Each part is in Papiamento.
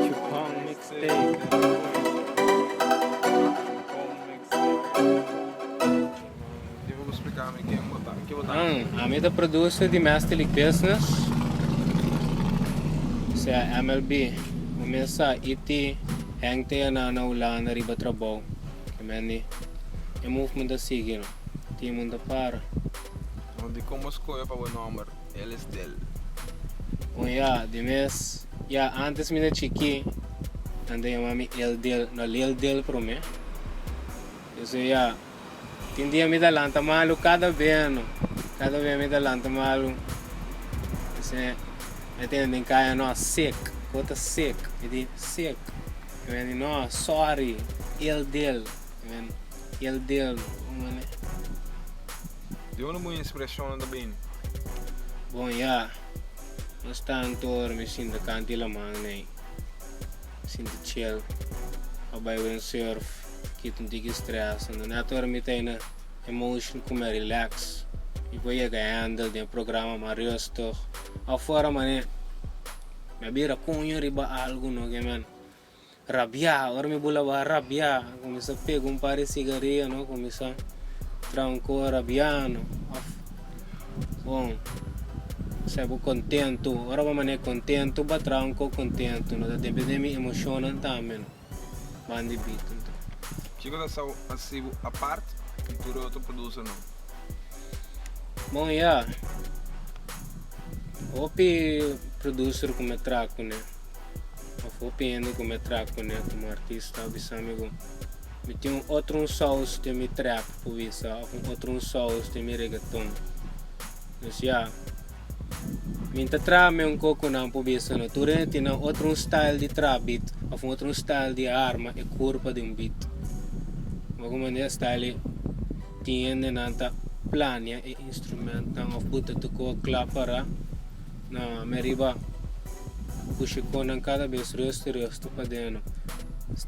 Chupon mixtape. Ami ta producer di Master League Business, sea MLB. Bo mes sa IT Henk ta yana na Hulanda riba trabou. Kimendi e movement ta sigui no. Tin mun ta para. Dikon bo skohe pa bo nomber Elis Del? Bon ya, di mes ya antes mi ta chikí nan ta yama mi El Del, no Lil Del promé. Entonces ya, tin dia mi ta lanta malu kada bes no, kada bes mi ta lanta malu. Entonces mi a tende den kaya no, sick, ko ta sick? Mi di, sick. Mi di, no, sorry, El Del. El Del, no. Di unda bo inspiracionnan ta bini? Bon ya, nos tanto ora mi sinta kanti laman nei, sinti chill, a bai windsurf, kita un tiki stress, anto net ora mi ta na emotion ku mi a relax, mi por yega handle den programa mas rustig, afuera mane mi a bira kuño riba algu no ke men. Rabiá, ora mi bula baha rabiá, kuminsá pega un par di sigaria no, kuminsá traha un koe rabiá no, òf bon sea bo kontentu, ora bo manera kontentu bo a traha un koe kontentu no, ta depende di mi emoshonnan tambe no, ban di bit anto. Kiko ta sa hasi bo apart di tur e otro producernan? Bon ya, hopi producer ku mi a traha kuné. Of hopi hende ku mi a traha kuné komo artista a bisa mi ku mi tin un otro un sous den mi trap por bisa of un otro un sous den mi regeton. Dus ya, mi ta traha mi un koko nan por bisa no. Tur hende tin nan otro un style di traha beat of un otro un style di arma e kurpa di un beat. Bo ku manera style ei tin hendenan ta plania e instrumentnan of buta tur kos kla para. Na mi riba pushi konan kada bes rustu rustu pa deno.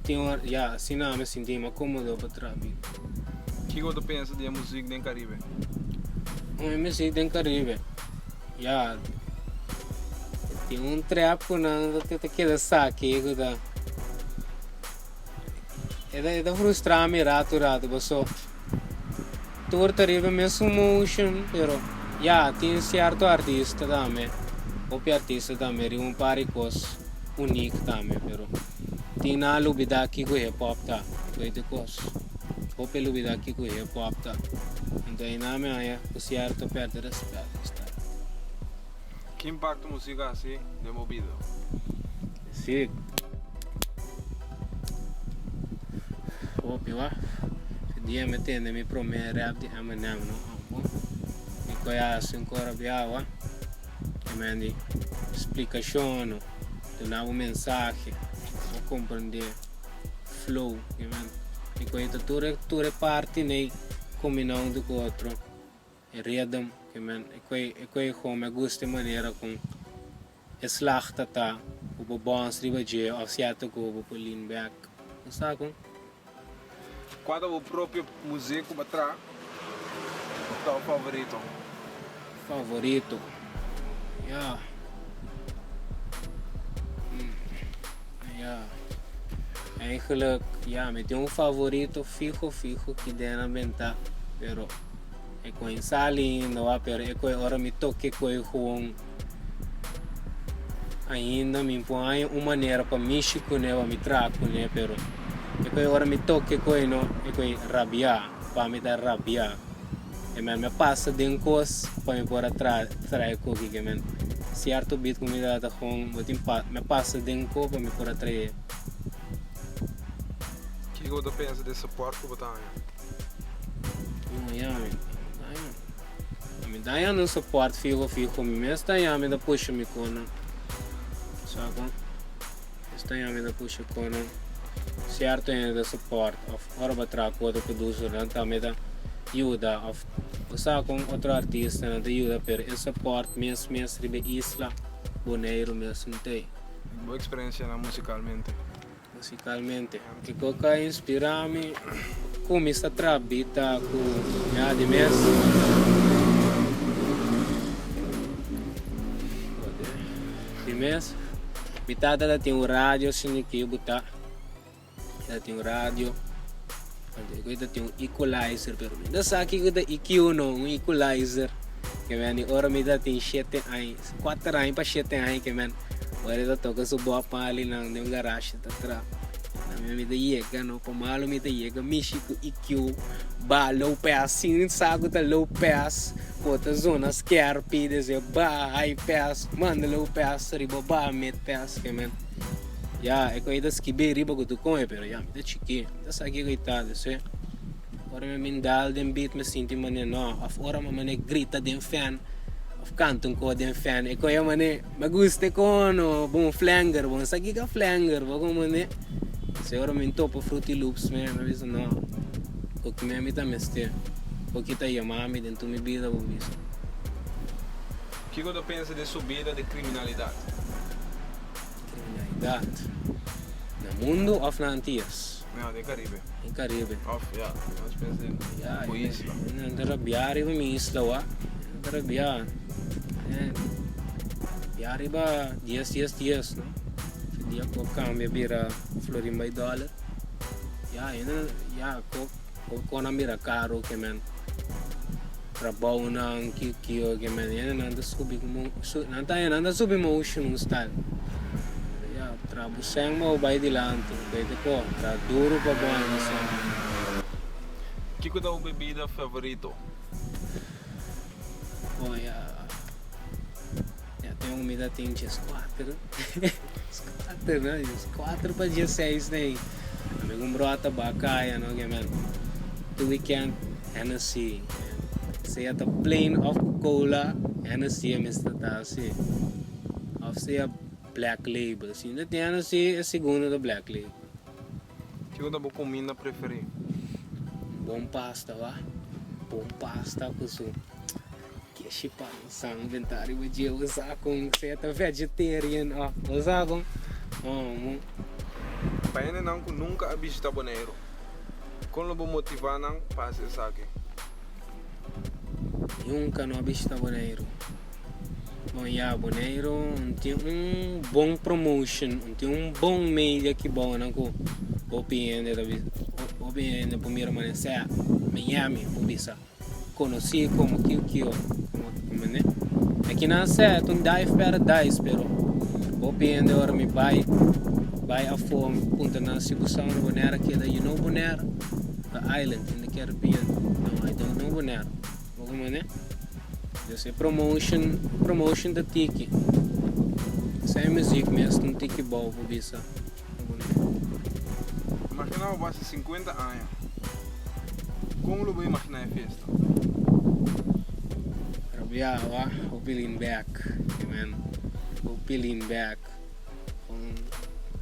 Tin ora, ya, asina ami sinti mas komodo pa traha bida. Kiko bo ta pensa di e muzik den Karibe? E muzik den Karibe, ya, tin un trap ku nan ta keda saki ku ta, e ta frustra mi ratu ratu paso. Tur ta riba mesun motion pero ya tin cierto artista tambe hopi artista tambe riba un par di cos uniek tambe pero tin nan a lubida kico hip hop ta cu e cos hopi a lubida kico hip hop ta enton einan mi haya cu cierto perde respet. Ki impacto musica haci den bo bida? Si. Hopi wak. E dia mi tende mi prome rap di Eminem no. Apo. Mi koe hasi un kora biawa. E men di splikashon no. Duna bo mensahe. Bo komprende flow. E men mi koe ta tur tur e parti nei kombina huntu ku otro. E rhythm. E men e koe e koe gewoon mi a gusta e manera kon. E slag ta ta ku bo bòns riba dje òf sierto ku bo por lean back. Bo sa kon? Kua ta bo propio muzik ku bo traha ku ta bo favorito? Favorito? Ya. Ya. Eigenlijk, ya, mi tin un favorito fiho fiho ki den a benta, pero e koe sa lindo wak, pero e koe ora mi toke koe gewoon. Ainda mi por haña un manera pa mishi kuné, pa mi traha kuné, pero e koe ora mi toke koe no, e koe rabia, pa mi ta rabia. E men mi a pasa den kos pa mi por a traha traha e koki ke men sierto bit ku mi ta gewoon bo tin pa mi a pasa den ko pa mi por a trahe. Kiko bo ta pensa di e support ku bo ta haña? Ya mi ta haña. Mi ta haña un support fiho fiho mi mes ta haña mi ta pusha mi konan sa kon mes ta haña mi ta pusha konan sierto hende ta support of ora bo traha ku otro producernan tambe ta yuda of bo sa kon otro artistanan ta yuda pero e support mes mes riba e isla Boneiru mes no ta ei. Bo experiencianan musicalmente? Musicalmente. Kiko ka inspira mi cuminsa traha bita cu mi adi mes? Si mes. Mi tata ta tin un radio asina ki buta. E ta tin un radio. Anto e ta tin un equalizer pero mi no sa kiko ta EQ no, un equalizer. Ke men di ora mi ta tin shete aña, kuater aña pa shete aña ke men ora e ta toka su Bob Marley nan den un garage ta tra. Na mi mi ta yega no, pa malo mi ta yega mishi ku EQ ba low pass sin sa ku ta low pass. Bo ta zona skerpi desde ba high pass manda low pass riba ba mid pass ke men ya e koe ta skibi riba ku tu koe pero ya mi ta chiki mi ta sa kiko i ta dese ora mi bin dal den beat mi sinti mane no of ora mi mane grita den fan of kanta un koe den fan e koe mane mi gusta e kono bon flanger bon sa kiko flanger bo komo mane dese ora mi topa fruity loops mi bisa no. Koki mi ta mester. Koki ta yama mi den tur mi bida bo bisa. Kiko ta pensa di subida di kriminalidat? Kriminalidat na mundu òf na Antias? No, den Karibe. Den Karibe. Òf, ya, nos pensa den bo isla. Nan ta rabia riba mi isla wak. Nan ta rabia. Rabia riba dies dies dies, no? Dia ku a kambia bira florin bai dòler. Ya hende ya ko ko nan bira caro ke men trabounan ki kio ke men hende nan ta subi como nan ta nan ta subi motion un style ya traha bo sèn pa bo bai dilanti bay te ko traha duro pa bo haña bo sèn. Kiko ta bo bebida favorito? Bon ya ya ten un mi ta tin djes kuater djes kuater no djes kuater pa djes seis nei ami ku un bròta ba kaya no ke men tur weekend Hennessy sea ta plain of ku cola Hennessy a mester ta asi of sea black label si no tin Hennessy e segundo ta black label. Kiko ta bo kuminda preferí? Bon pasta wa. Bon pasta ku su keshi parmesan benta riba dje bo sa kon sea ta vegetarian of bo sa kon omo. Pa hendenan ku nunka a bishita Boneiru, kon lo bo motivá nan pa hasi esaki? Nunka no a bishita Boneiru. Bon ya Boneiru un tin un bon promotion, un tin un bon media ki bou nan ku hopi hende ta bisa, hopi hende por mira manera sea Miami por bisa konosí komo kiu kiu komo komende. Akinan sea ta un dive paradise pero hopi hende ora mi bai bai afó mi puntra nan si bo sa unda Bonaire keda, you know Bonaire? The island in the Caribbean, no I don't know Bonaire. Bo como ne? Dus e promotion, promotion ta tiki. Esei muziek mes ta un tiki bou pa bisa. Imagina bo basa 50 aña. Kon lo bo imagina e fiesta? Rabia wa, hopi lean back. Amen. Hopi lean back. Con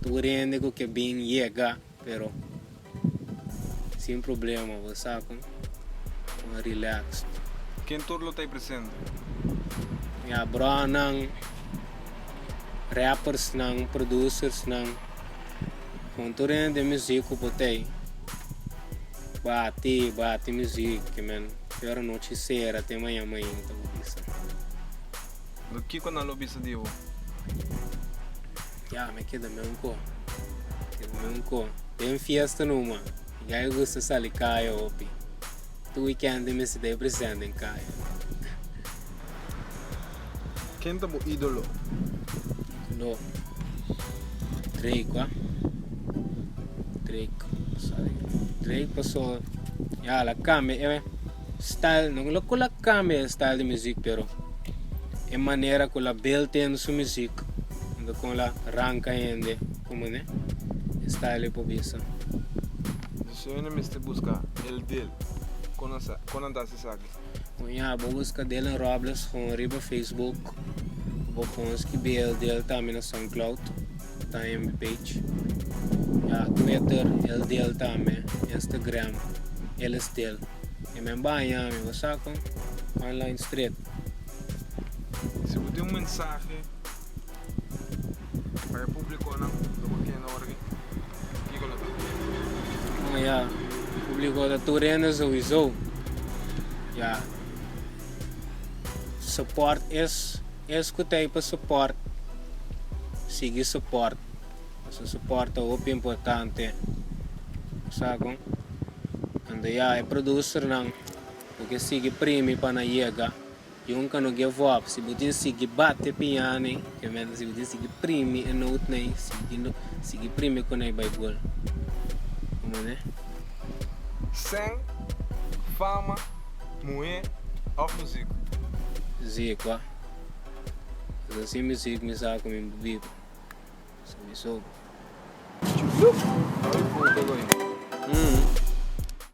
tur hende cu ke bin yega, pero Sin problema bo sa con con relaxed. Ken tur lo ta ei presente? Ya bronan, rappersnan, producersnan, con tur hende den muziek cu por ta ei. Bati, bati muziek, men. Te ora nochi cera te mañan mainta bo bisa. Lo kiko nan lo bisa di bo? Ya, mi keda meun ko. Keda meun ko. Den fiesta numa. Mi gai gusta sali kaya hopi. Tur weekend mi mester ta e presente den kaya. Ken ta bo idolo? Idolo? Drake wa. Drake. Drake paso ya la cambia e style. No lo ku la cambia e style di muziek pero e manera ku la build in su muziek. Unda kon la ranka hende como ne e style ei por bisa. Dus hende mester buska el del. Kon nan sa kon nan ta hasi esaki? Bon ya, bo buska Dylan Robles gewoon riba Facebook. Bo gewoon skibi el del tambe na Soundcloud. Ta en mi page. Ya, Twitter el del tambe, Instagram el es del. E men baña mi, bo sa kon? Online street. Si bo tin un mensahe pa e publiconan lo bo kende ora ki kiko lo ta? Bon ya, publico ta tur hende souiso. Ya, support es es ku ta ei pa support. Sigui support. Pasobra support ta hopi importante. Sa kon? Anto ya, e producernan ku ke sigui primi pa nan yega, yunka no give up. Si bo tin sigui bate piña-nan, ke mester si bo tin sigui primi e note-nan, sigui no, sigui primi ku nan bai gol. Como ne? Sèn, fama, muhé òf muzik? Zikwa. Pasobra sin muzik mi sa ku mi biba. Sowieso. Oi, puta, goy.